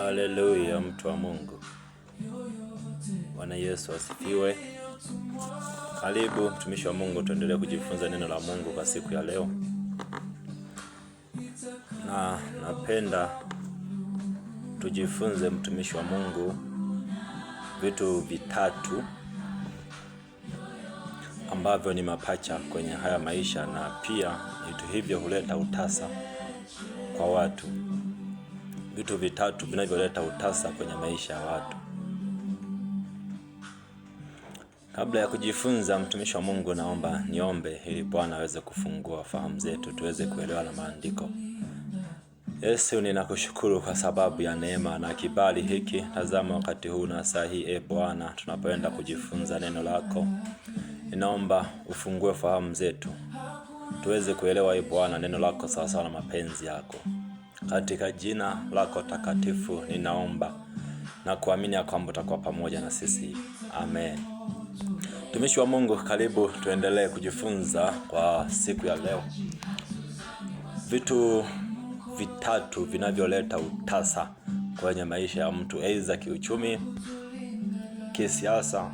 Haleluya, mtu wa Mungu. Bwana Yesu asifiwe. Karibu mtumishi wa Mungu, tuendelee kujifunza neno la Mungu kwa siku ya leo, na napenda tujifunze, mtumishi wa Mungu, vitu vitatu ambavyo ni mapacha kwenye haya maisha, na pia vitu hivyo huleta utasa kwa watu. Vitu vitatu vinavyoleta utasa kwenye maisha ya watu. Kabla ya kujifunza, mtumishi wa Mungu, naomba niombe ili Bwana aweze kufungua fahamu zetu tuweze kuelewa na maandiko. Yesu, ninakushukuru kwa sababu ya neema na kibali hiki. Tazama wakati huu na saa hii, e Bwana, tunapoenda kujifunza neno lako, ninaomba ufungue fahamu zetu tuweze kuelewa, e Bwana, neno lako sawasawa na mapenzi yako. Katika jina lako takatifu ninaomba na kuamini ya kwamba utakuwa pamoja na sisi, amen. Mtumishi wa Mungu, karibu tuendelee kujifunza kwa siku ya leo vitu vitatu vinavyoleta utasa kwenye maisha ya mtu, aidha kiuchumi, kisiasa,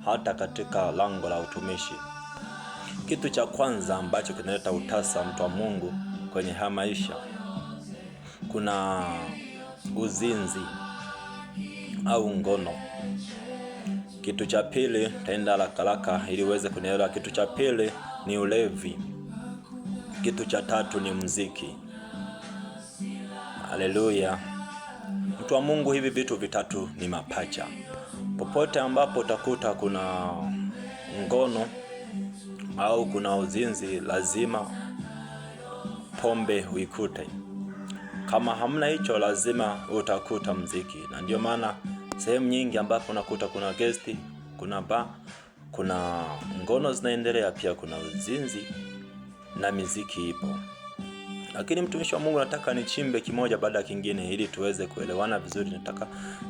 hata katika lango la utumishi. Kitu cha kwanza ambacho kinaleta utasa, mtu wa Mungu, kwenye haya maisha, kuna uzinzi au ngono. Kitu cha pili, taenda haraka haraka ili uweze kunielewa. Kitu cha pili ni ulevi. Kitu cha tatu ni mziki. Haleluya, mtu wa Mungu, hivi vitu vitatu ni mapacha. Popote ambapo utakuta kuna ngono au kuna uzinzi, lazima pombe uikute. Kama hamna hicho, lazima utakuta mziki, na ndio maana sehemu nyingi ambapo unakuta kuna gesti, kuna ba, kuna ngono zinaendelea, pia kuna uzinzi na miziki ipo. Lakini mtumishi wa Mungu, nataka nichimbe kimoja baada ya kingine ili tuweze kuelewana vizuri. Nataka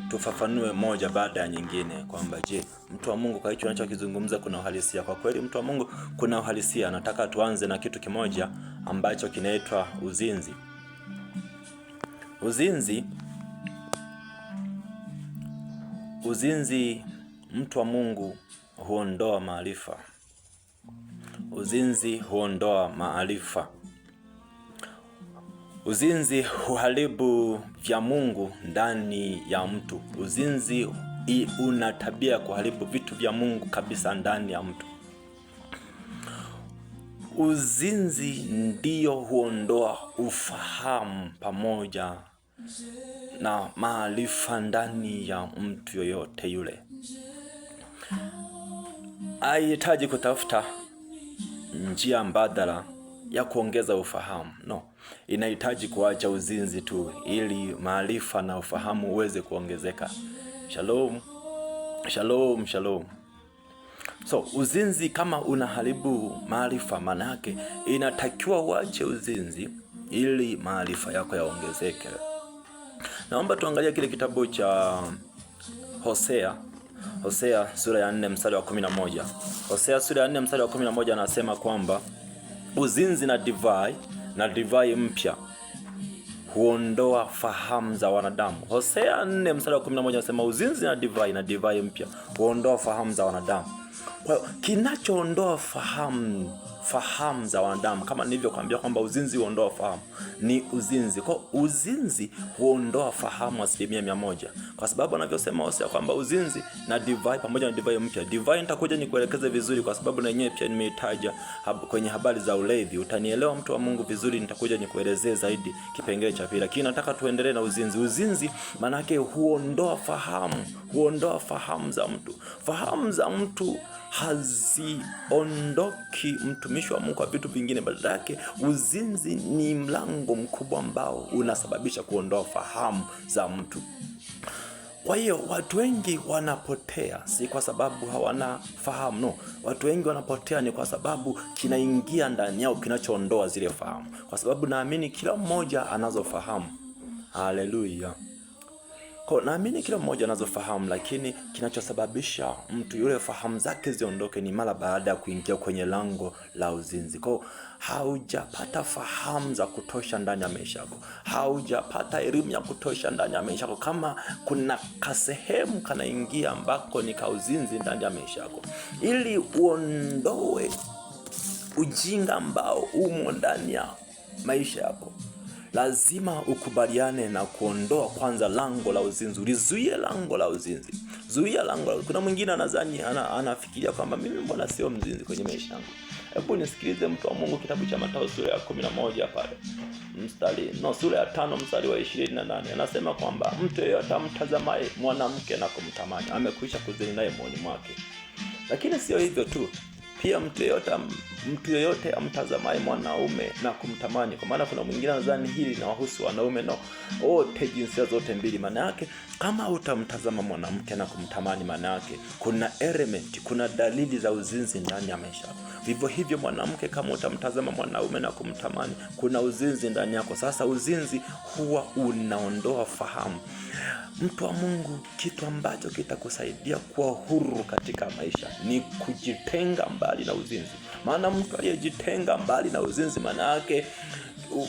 tufafanue moja baada ya nyingine kwamba je, mtu wa Mungu kwa hicho anachokizungumza kuna uhalisia? Kwa kweli, mtu wa Mungu, kuna uhalisia. Nataka tuanze na kitu kimoja ambacho kinaitwa uzinzi. Uzinzi, uzinzi, mtu wa Mungu, huondoa maarifa. Uzinzi huondoa maarifa. Uzinzi huharibu vya Mungu ndani ya mtu. Uzinzi una tabia ya kuharibu vitu vya Mungu kabisa ndani ya mtu. Uzinzi ndiyo huondoa ufahamu pamoja na maarifa ndani ya mtu yoyote yule. Haihitaji kutafuta njia mbadala ya kuongeza ufahamu. No, inahitaji kuacha uzinzi tu ili maarifa na ufahamu uweze kuongezeka. Shalom, shalom, shalom. So uzinzi kama unaharibu maarifa, maana yake inatakiwa uache uzinzi ili maarifa yako yaongezeke. Naomba tuangalie kile kitabu cha Hosea, Hosea sura ya 4 mstari wa 11. Hosea sura ya 4 mstari wa 11 anasema kwamba uzinzi na divai na divai mpya huondoa fahamu za wanadamu. Hosea 4 mstari wa 11 anasema uzinzi na divai na divai mpya huondoa fahamu za wanadamu. Kwa hiyo kinachoondoa fahamu za wanadamu, kama nilivyokuambia kwamba uzinzi huondoa fahamu, ni uzinzi. Kwa uzinzi huondoa fahamu 100%, kwa sababu anavyosema Hosea kwamba uzinzi na divai pamoja na divai mpya. Divai nitakuja nikuelekeze vizuri, kwa sababu na yenyewe pia nimeitaja kwenye habari za ulevi. Utanielewa mtu wa Mungu vizuri, nitakuja nikuelezee zaidi kipengele cha pili, lakini nataka tuendelee na uzinzi. Uzinzi maana yake huondoa fahamu, huondoa fahamu za mtu. Fahamu za mtu haziondoki mtumishi wa Mungu kwa vitu vingine, badala yake uzinzi ni mlango mkubwa ambao unasababisha kuondoa fahamu za mtu. Kwa hiyo watu wengi wanapotea si kwa sababu hawana fahamu, no. Watu wengi wanapotea ni kwa sababu kinaingia ndani yao kinachoondoa zile fahamu, kwa sababu naamini kila mmoja anazo fahamu. Haleluya! Kwa naamini kila mmoja anazofahamu, lakini kinachosababisha mtu yule fahamu zake ziondoke ni mara baada ya kuingia kwenye lango la uzinzi. Kwa haujapata fahamu za kutosha ndani ya maisha yako, haujapata elimu ya kutosha ndani ya maisha yako. Kama kuna kasehemu kanaingia ambako ni kauzinzi ndani ya maisha yako, ili uondoe ujinga ambao umo ndani ya maisha yako lazima ukubaliane na kuondoa kwanza lango la uzinzi, ulizuie lango la uzinzi, zuia lango la. Kuna mwingine anadhani anafikiria kwamba mimi mbona sio mzinzi kwenye maisha yangu. Hebu nisikilize mtu wa Mungu, kitabu cha Mathayo sura ya 11 pale mstari no, sura ya 5 mstari wa 28 anasema kwamba mtu yeyote amtazamaye mwanamke na kumtamani amekwisha kuzini naye moyoni mwake. Lakini sio hivyo tu, pia mtu yeyote amtazamaye mwanaume na kumtamani, kwa maana kuna mwingine anadhani hili linawahusu wanaume. No, wote jinsia zote mbili. Maana yake kama utamtazama mwanamke na kumtamani, maana yake kuna element, kuna dalili za uzinzi ndani ya maisha. Vivyo hivyo mwanamke, kama utamtazama mwanaume na kumtamani, kuna uzinzi ndani yako. Sasa uzinzi huwa unaondoa fahamu. Mtu wa Mungu, kitu ambacho kitakusaidia kuwa huru katika maisha ni kujitenga mbali na uzinzi. Maana mtu aliyejitenga mbali na uzinzi, maana yake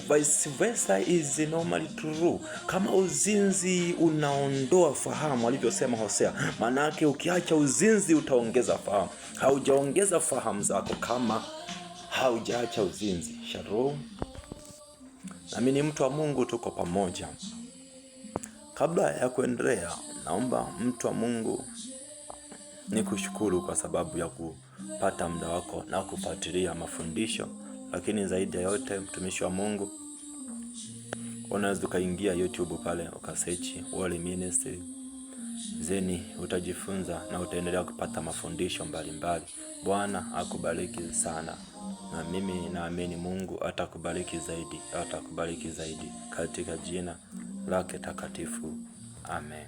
vice versa is normally true. Kama uzinzi unaondoa fahamu, alivyosema Hosea, maana yake ukiacha uzinzi utaongeza fahamu. Haujaongeza fahamu zako kama haujaacha uzinzi. Shalom. Nami ni mtu wa Mungu, tuko pamoja. Kabla ya kuendelea, naomba mtu wa Mungu ni kushukuru kwa sababu ya kupata muda wako na kufuatilia mafundisho, lakini zaidi ya yote, mtumishi wa Mungu, unaweza ukaingia YouTube pale ukasearch Wall Ministry zeni, utajifunza na utaendelea kupata mafundisho mbalimbali. Bwana akubariki sana, na mimi naamini Mungu atakubariki zaidi, atakubariki zaidi katika jina lake takatifu. Amen.